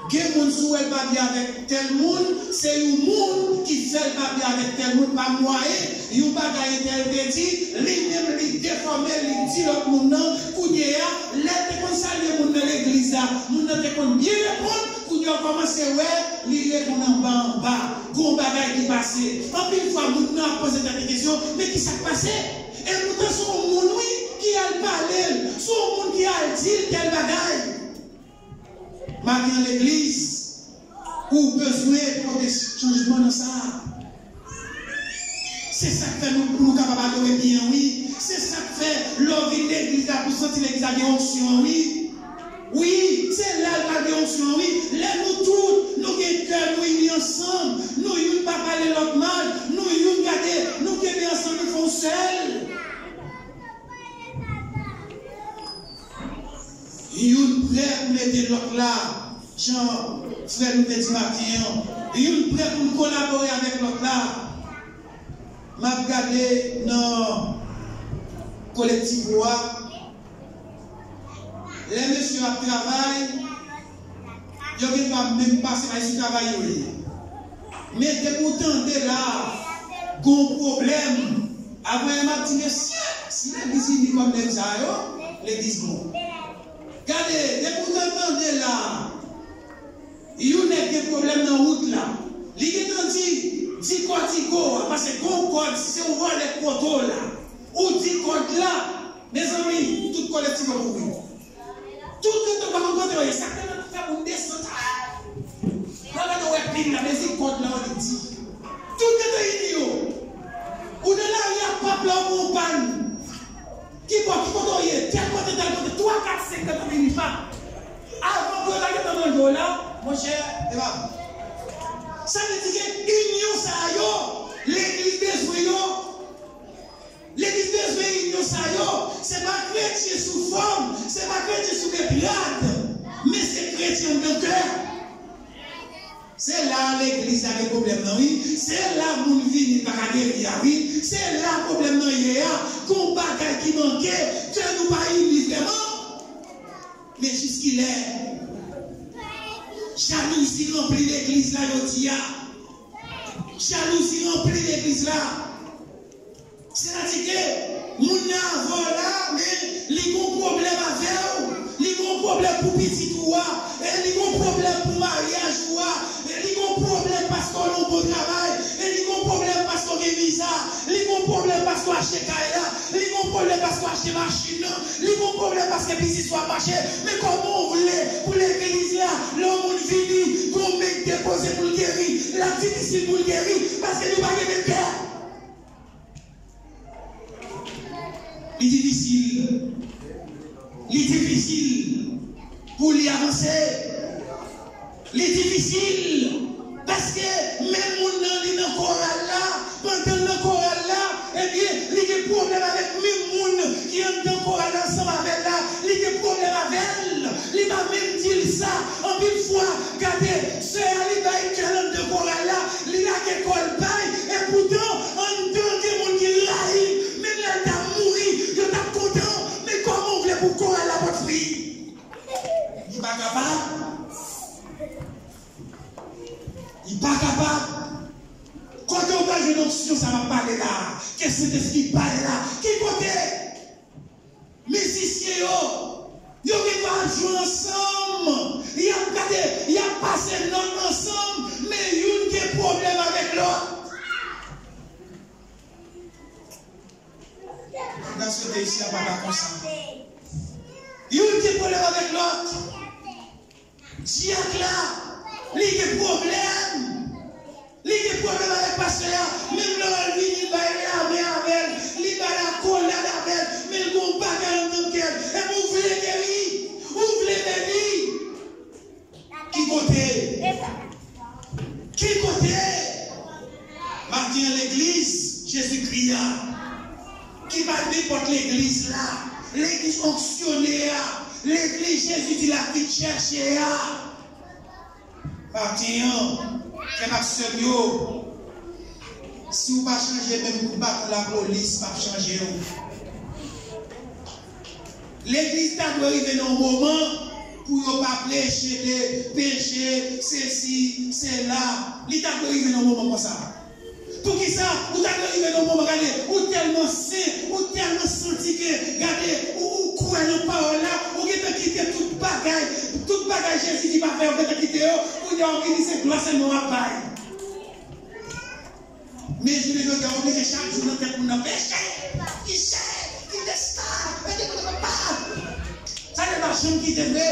Gen moun, si w wè l pa byen avèk tèl moun, se yon moun ki fè l pa byen avèk tèl moun, pa mwayen yon bagay entèl te di, li menm li defòme l, li di lòt moun nan. Kounye a, lè l te konn salye moun nan legliz la, moun nan te konn byen reponn, kounye a w kòmanse wè li reponn anba anba. Gon bagay ki pase. Anpil fwa, moun nan ap poze tèt li kesyon, men ki sa k pase? Epoutan, se yon moun, wi, ki al pale l, se yon moun ki al di l tèl bagay. Maten an, legliz, ou bezwen pote chanjman nan sa. Se sa k fè nou, pou nou kapab adore byen, wi. Se sa k fè, lè w vin legliz la, pou w santi legliz la gen onksyon an, wi. Wi, se la l pral gen onksyon an, wi. Lè nou tout, nou gen kè, nou ini ansanm, nou youn pa pale lòt mal, nou youn gade, nou kenbe ansanm, nou fè yon sèl. Youn prè pou l ede lòt la, jan frè nou te di maten an, Youn prè pou l kolabore avèk lòt la. M ap gade nan kolektif ou a. Lè mesye yo ap travay, yo gen dwa menm pase bay sou travay yo ye. Men depi w tande la, gon pwoblèm. Apre, m ap di, mesye, si legliz ini kòm nèg sa yo, legliz bon. Gade, depi w tande la, yon nèg gen pwoblèm nan wout la. Li gentan di, di kòd Igo a, paske gon kòd, si se yon vòlè k pote w la, ou di kòd la, mezanmi, tout kolektif yo kouri. Tout kote w pa konn kote yo ye, sa k te nan fè moun desann. Lè w gade w wè pil la, mezi kòd la, w di. Tout kote ini yo. Ou nan lari a, pap la, ou pran w pàn. Ki bò, ki kote w ye? Tèl kote, tèl kote, twa, kat, senk, tèl kote, li pa. Avan pou yo ta gentan manje w la, monchè, e pa bon. Sa vle di ke inyon sa yo, legliz bezwen yo. Legliz bezwen inyon sa yo. Se pa kretyen sou fòm, se pa kretyen sou de grad, men se kretyen anndan kè. Se la legliz la gen pwoblèm nan, wi. Se la moun vini pa ka geri a, wi. Se la pwoblèm nan ye a. Gon bagay ki manke, ke nou pa ini vrèman. Men jiskilè jalouzi ranpli legliz la jodi a? Jalouzi ranpli legliz la. Sètadi ke moun nan avè w la, men li gon pwoblèm avè w, li gon pwoblèm pou pitit ou a, e li gon pwoblèm pou maryaj ou a, e li gon pwoblèm paske w nan yon bon travay, e li gon pwoblèm paske w gen viza, li gon pwoblèm paske w achte kay la, li gon pwoblèm paske w achte machin nan, li gon pwoblèm paske biznis ou ap mache. Men kòman w vle pou legliz la, lè yon moun vini, gon men k depoze pou l geri, l ap difisil pou l geri, paske nou pa gen menm kè. Li difisil. Li difisil pou li avanse. Li difisil. Paske menm moun nan, li nan koral la, pandan l nan koral la, ebyen, li gen pwoblèm avèk menm moun ki anndan koral la ansanm avè l la. Li gen pwoblèm avè l. Li pa menm di l sa. Anpil fwa, gade, sè a, li bay kè l anndan koral la, li lage kò l bay, epoutan, anndan gen moun ki rayi l. Men lè l ta mouri, yo t ap kontan. Men kòman w vle pou koral la pot fwi? Li pa kapab. Li pa kapab. Kote w pral jwenn onksyon sa m ap pale la a? Ke Sentespri bay la? Ki kote? Mizisyen yo, yo gen dwa ap jwe ansanm. Y ap gade, y ap pase nòt ansanm, men youn gen pwoblèm avèk lòt. M ta swete isi a pa ta konsa. Youn gen pwoblèm avèk lòt. Dyak la, li gen pwoblèm. Li gen pwoblèm avèk pastè a. Menm lè w wè l vini, l bay lame avè l, li bay akolad avè l, men l gen yon bagay anndan kè l. Epi w vle geri, w vle beni. Ki kote? Ki kote? Maten an, legliz Jezikri a, ki pa nenpòt legliz la, legliz onksyone a, legliz Jezi di l ap vin chèche a. Maten an, frè m ak sè m yo, si w pa chanje, menm kout baton lapolis p ap chanje w. Legliz ta dwe rive nan yon moman pou yo pa preche de peche, sesi, sela. Li ta dwe rive nan yon moman konsa. Poukisa? Ou ta dwe rive nan yon moman, gade, ou tèlman sen, ou tèlman santi ke, gade, ou, ou kwè nan pawòl la, ou gentan kite tout bagay, tout bagay Jezi di pa fè, ou gentan kite yo, kounye a w vini se glwa sèlman w ap bay. Men jounen jodi a, w oblije chak jou nan tèt moun nan peche, peche, kite sa, mete kote papa. Sa te pa janm kite vre.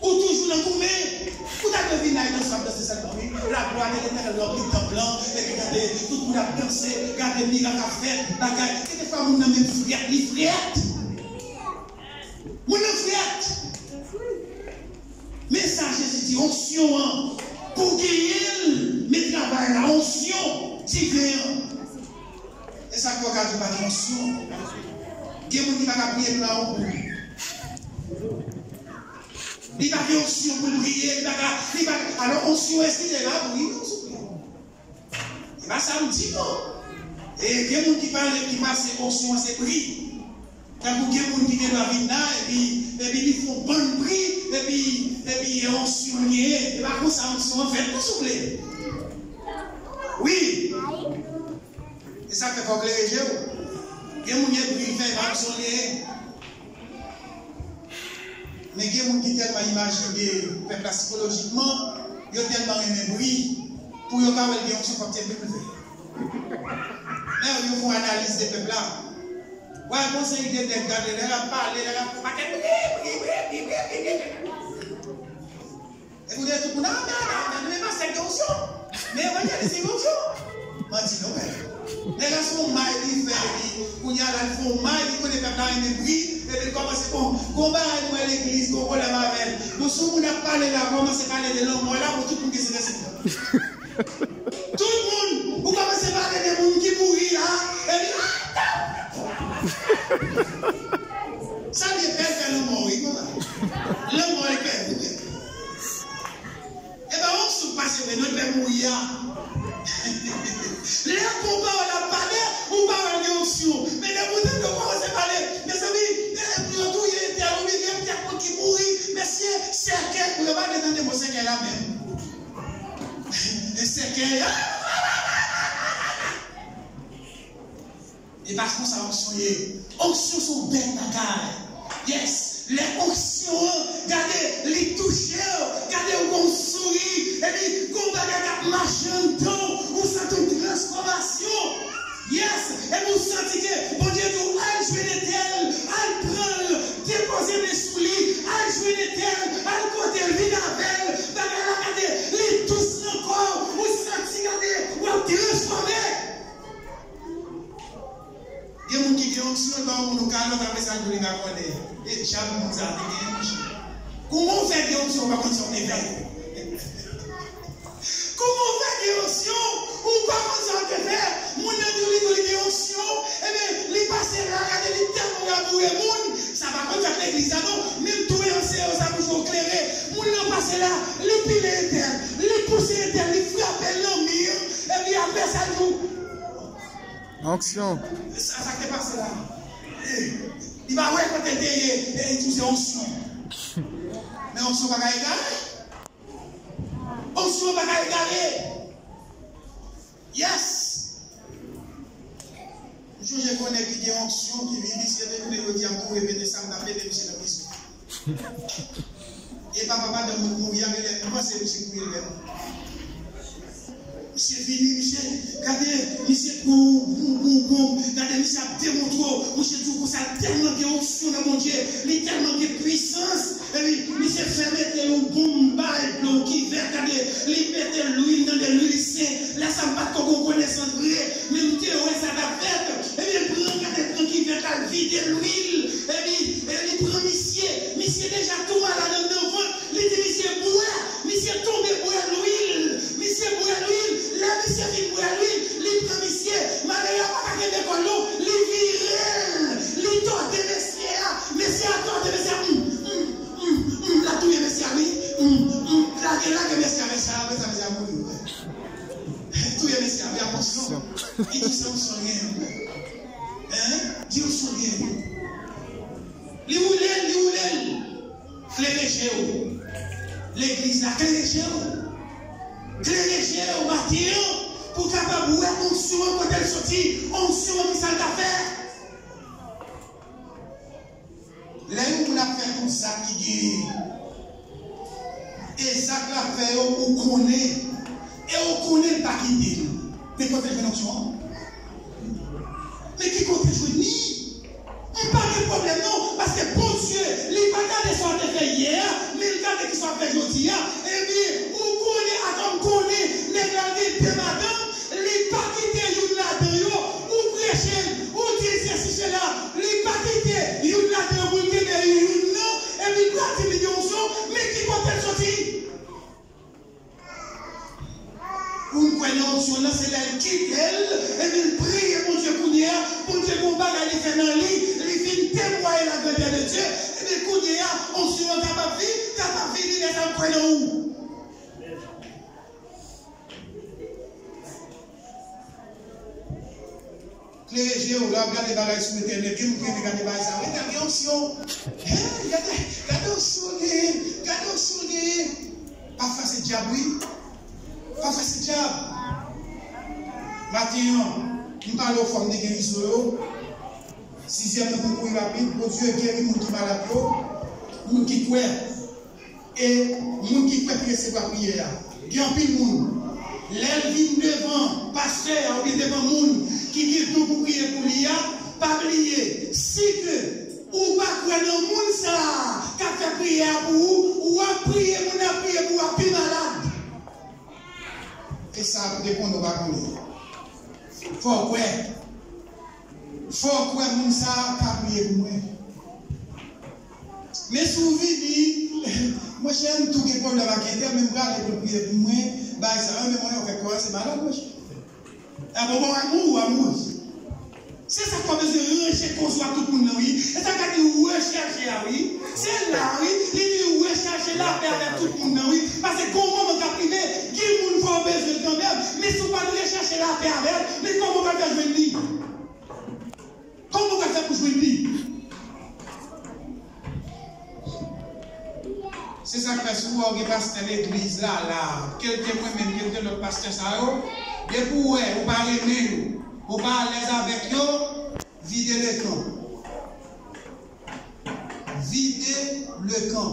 Ou toujou nan goumen. Ou ta dwe vin la e danse, w ap danse sèlman, wi. Laglwa de Letènèl ranpli tanp lan, epi gade, tout moun ap danse, gade mirak ap fèt, bagay. Kèlkeswa moun nan menm frèt, li frèt. Moun nan frèt. Men sa Jezi di, onksyon an, pou w genyen l, men travay la, onksyon diven an. E sa k fè w ka di w pa gen onksyon? Gen moun ki pa ka pliye pla w pou ou. Li pa gen onksyon pou l priye, li pa ka, li pa ka. Alò, onksyon, èske li la pou li? Non, souple. E pa sa m di, non. E gen moun ki pale, ki panse onksyon an se pri. Tankou gen moun ki gen dwa vin la, epi, epi li fè yon bann pri, epi, epi e onksyon l genyen. E pa konsa onksyon an fèt, non, souple. Wi. E sa k fè fò w klere je w. Gen moun gen pri l fè, e pa onksyon l genyen. Men gen moun ki tèlman imajine pèp la sikolojikman, yo tèlman renmen bri, pou yo ka wè l gen onksyon, fòk se bri pou l fè. Lè yo fè yon analiz de pèp la, w al gon seri de nèg gade, lè l ap pale, lè l ap fè yon pakèt bri, bri, bri. Epi w tande tout moun, amèn, amèn, men pastè gen onksyon. Men evanjelis gen onksyon. Manti non, frè. Nèg la se yon may li fè, epi kounye a la, li fè yon may, li konnen pèp la renmen bri, epi li kòmanse, bon, gon bagay m wè legliz, gon pwoblèm avè l. Bon, si yon moun ap pale la, kòmanse pale de lanmò la, bon, tout moun gen se rèsiptan. Tout moun, ou kòmanse pale de moun ki mouri a, epi, sa li bèl fè lanmò, wi, konsa. Lanmò e bèl, wi. E pa onksyon k pase vre, non, l fè mouri a. Lè yon pawòl ap pale, yon pawòl gen onksyon. Men depi w tande yo kòmanse pale, mezanmi, e, pou yo touye entèl, oubyen gen tèl moun ki mouri, mesye, sèkèy, pou yo pa vle tande mo sèkèy la menm. E sèkèy, a! E pa konsa onksyon ye. Onksyon se yon bèl bagay. Yes. Lè onksyon an, gade, li touche w, gade w gon souri, epi gon bagay k ap mache anndan w, ou santi yon transfòmasyon. Yes. Epi w santi ke Bondye di w, al jwenn entèl, al pran l, depoze men sou li, al jwenn entèl, al kote l, vin avè l. Bagay la, gade, li dous nan kò w, ou santi, gade, w ap transfòme. Gen moun ki gen onksyon, l ba yon moun yon kalòt, apre sa, l di w li pa konnen. E djab moun sa te genyen, monchè. Kòman w fè gen onksyon, w pa konn sa w te fè? Kòman w fè gen onksyon, ou pa konn sa w te fè? Moun nan di w li, di w li gen onksyon, ebyen, li pase la, gade, li tèlman raboure moun, sa pa konn fèt legliz la, non. Menm tou e anseye yo, sa pou fè w klere. Moun nan pase la, li pile entèl, li pouse entèl, li frape l nan mi an, epi apre sa, l di w, Onksyon. Sa, sa k te pase la? Eh, li pa wè kote l te ye, e li di w se onksyon. Men onksyon pa ka egare. Onksyon pa ka egare. Yes! M sonje konnen ki gen onksyon ki vin isit, epi konnen yo di ap tou repete sa, m t ap mete misye nan prizon. E papa madanm mwen mouri a, genlè m panse misye mouri lè. Misye vini, misye, gade, misye pran yon bonm, bonm, bonm, gade, misye ap demontre w, misye di w konsa, l tèlman gen onksyon nan Bondye, li tèlman gen pwisans, epi misye fè mete yon bonm bay dlo kivèt, gade, li mete lwil nan de lwil sen, lè sa m pa t ko gon konesans vre, men m te wè sa t ap fèt, epi l pran, gade, pran kivèt la, l vide lwil, epi, epi li pran misye, misye deja tou malad anndan vant, li di misye bwè, misye tonbe bwè lwil, misye bwè lwil, lè misye fin bwè lwil, li pran misye, malere a pa ka kenbe kò l non, li vire l, li tòde mesye a, mesye a tòde mesye a, m, m, m, m, l ap touye mesye a wi, m, m, lage, lage mesye a, mesye a, apre sa mesye a mouri wi. Touye mesye a wi, a onksyon. Li di se onksyon l genyen wi. Hein? Di onksyon l genyen. Li woule l, li woule l. Klere je w. Legliz la, klere je w. Klere je w maten an pou w kapab wè onksyon an kote l soti. Onksyon an ki sa l ka fè. Lè yon moun ap fè tout zak ki genyen, e zak l ap fè yo, ou konnen, e ou konnen l pa kite l, men kote l jwenn onksyon an? Men ki kote l jwenn li? M pa gen pwoblèm non, paske Bondye, li pa gade sa w te fè yè a, men l gade ki sa w ap fè jodi a. Epi, ou konnen, atò m konnen, nèg la gen de madanm, li pa kite youn ladan yo, ou preche l, ou di l sesi sela, li pa kite youn ladan yo pou l kenbe youn nan, epi l pral di li gen onksyon, men ki kote l soti? Pou m kwè nan onksyon nan, se lè l kite l, epi l priye Bondye kounye a, Bondye gen yon bagay li fè nan li, li vin temwaye la grandeur de Dieu, epi kounye a, onksyon an kapab vin, kapab Kwè nan ou. Klere je w, lè w ap gade bagay sou entènèt, gen moun ki renmen gade bagay sa. Wi, gade onksyon. Hen, gade, gade onksyon genyen, gade onksyon genyen. Pafwa se dyab, wi. Pafwa se dyab. Maten an, m pale w fòm de gerizon yo. Sizyèm nan pou mouri rapid. Bondye geri moun ki malad yo, moun ki kwè. E moun ki kwè ki resevwa priyè a. Gen anpil moun, lè l vin devan pastè a oubyen devan moun ki gen don pou priye pou li a, pa bliye, si ke ou pa kwè nan moun sa a k ap fè priyè a pou ou, w ap priye, moun ap priye pou ou a pi malad. E sa ap depann ou pa konnen. Fò w kwè. Fò w kwè moun sa a ka priye pou mwen. Men si w vini, monchè, m tou gen pwoblèm ak entèl, men m prale pou l priye pou mwen, bagay sa yo, men mwen, yo fèk kòmanse malad, monchè. Abò, bon, amour, amour. Se sa k fè w bezwen ranje koze w ak tout moun nan, wi. E sa k di rechèche a, wi. Se la, wi, li di rechèche lapè avèk tout moun nan, wi. Paske gon moman k ap rive, gen moun fè w bezwen kanmenm, men si w pa t rechèche lapè avè l, men kòman w pral fè jwenn li? Kòman w pral fè pou jwenn li? Se sa k fè si w wè w gen pastè legliz la, la, kèlke mwen menm, kèlke lòt pastè sa yo, depi w wè ou pa renmen yo, ou pa alèz avèk yo, vide lekan. Vide lekan.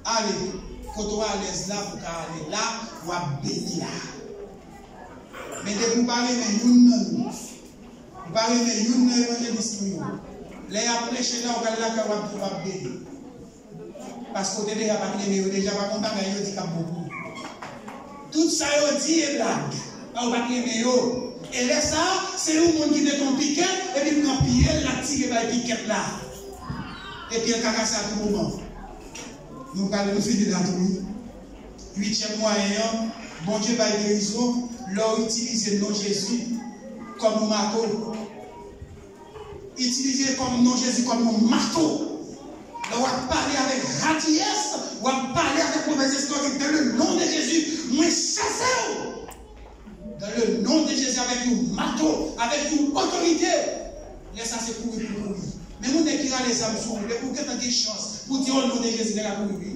Ale, kote w alèz la, pou w ka ale la, w ap beni la. Men depi w pa renmen youn nan nou, ou pa renmen youn nan evanjelis nou yo, lè y ap preche la, ou pral lakay w ap di w ap beni. Paske w te deja pa t renmen yo deja, pa gon bagay yo di k ap bon pou ou. Tout sa yo di e blag. Ou pa t renmen yo. E lè sa a, se yon moun ki mete yon pikèt, epi l pran pye l, l ap tire bay pikèt la. E pye l ka kase a tou moman. Nou prale, nou fini la tou, wi. Uityèm mwayen an, Bondye bay gerizon lè w itilize non Jezi kòm yon mato. Itilize kòm non Jezi kòm yon mato. Lè w ap pale avèk radiyès, w ap pale avèk movèz espri, w ap di, dans le nom de Jésus, mwen chase w. Dans le nom de Jésus, avèk yon mato, avèk yon otorite. Lè sa se kouri pou kouri. Men moun nèg ki rale zam sou ou, depi w gentan gen chans pou di o non de Jezi, nèg la kouri, wi.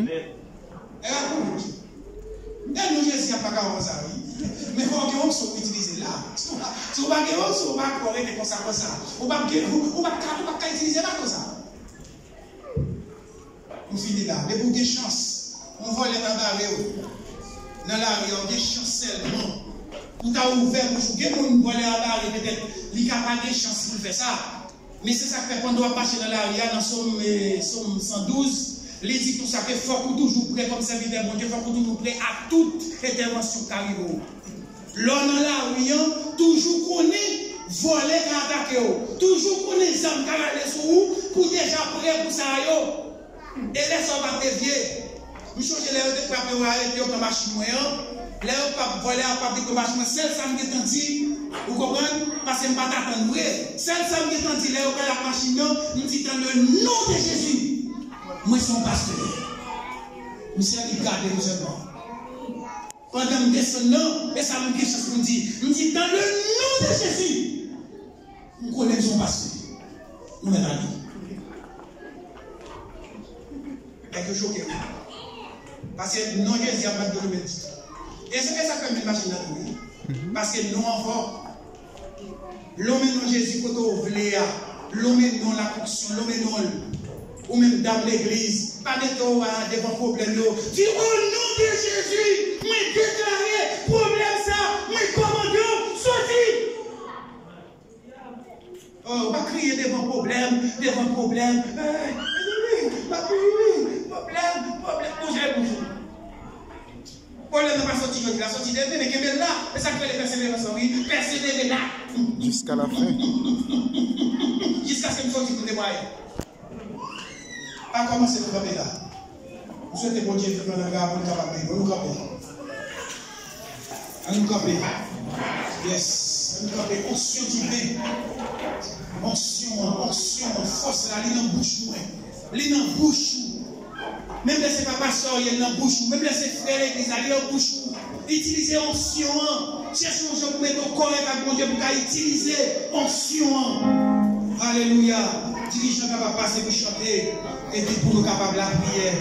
Nèg la kouri, wi. Nèg non Jezi a pa ka wè sa, wi. Men fò w gen onksyon pou itilize l la. Si w pa, si w pa gen onksyon, ou pa ka rete konsa, konsa. Ou pa gen, ou, ou pa ka, ou pa ka itilize mato sa. M fini la. Depi w gen chans, yon vòlè ta bare w nan lari a, w gen chans sèlman pou w ta ouvè bouch ou. Gen moun vòlè a bare, petèt, li ka pa gen chans pou l fè sa. Men se sa k fè pandan w ap mache nan lari a, nan Sòm, eh, Sòm san douz, li di konsa ke fòk ou toujou prè kòm sèvitè Bondye, fòk ou toujou prè a tout entèvansyon k ka rive w. Lè w nan lari an, toujou konnen vòlè ka atake w. Toujou konnen zam ka rale sou ou, pou w deja prè pou sa yo. E lè sa w p ap devye. M chonje lè yo te frape yo, arete yo pran machin mwen an. Lè yo p ap, vòlè a p ap vin pran machin mwen, sèl sa m gentan di, ou konprann? Paske m pa t atann vre. Sèl sa m gentan di lè yo pral ak machin nan, m di, dans le nom de Jésus, mwen se yon pastè. Misye annik gade m sèlman. Pandan m desann nan, e sa m gen chans pou m di. M di, dans le nom de Jésus, m konnen m se yon pastè. Nou mèt ale. Nèg yo choke, wi. Paske non Jezi ap bat nan men ditou. E se sa k fè m vin machin nan tou, wi. Paske non an fò. Lonmen non Jezi kote w vle a. Lonmen non la fonksyon, lonmen non l. Ou menm dam legliz, pa mete w a devan pwoblèm yo. Di, o non de Jezi, mwen deklare pwoblèm sa, mwen kòmande w soti. Oh, ou pa kriye devan pwoblèm, devan pwoblèm. Eh, eh, pa kriye, pwoblèm, pwoblèm, bouje, bouje. Pwoblèm nan pa soti jodi la, soti demen, men kenbe l la. E sa k rele pèseverans lan, wi. Pèsevere la. Jiska la fen. Jiskaske m soti pou temwaye. Pa kòmanse pou kanpe la. M swete Bondye fè nou nan gra pou nou kapab beni. Ann nou kanpe. Ann nou kanpe. Yes. Ann nou kanpe. Onksyon diven. Onksyon an, onksyon an, fòs la, li nan bouch mwen. Li nan bouch ou. Menm lè se pa pastè w ye, li nan bouch ou. Menm lè se frè legliz la, li nan bouch ou. Itilize onksyon an. Chèche yon jan pou mete w kòrèk ak Bondye pou w ka itilize onksyon an. Alelouya. Dirijan kapab pase pou chante epi pou nou kapab lapriyè.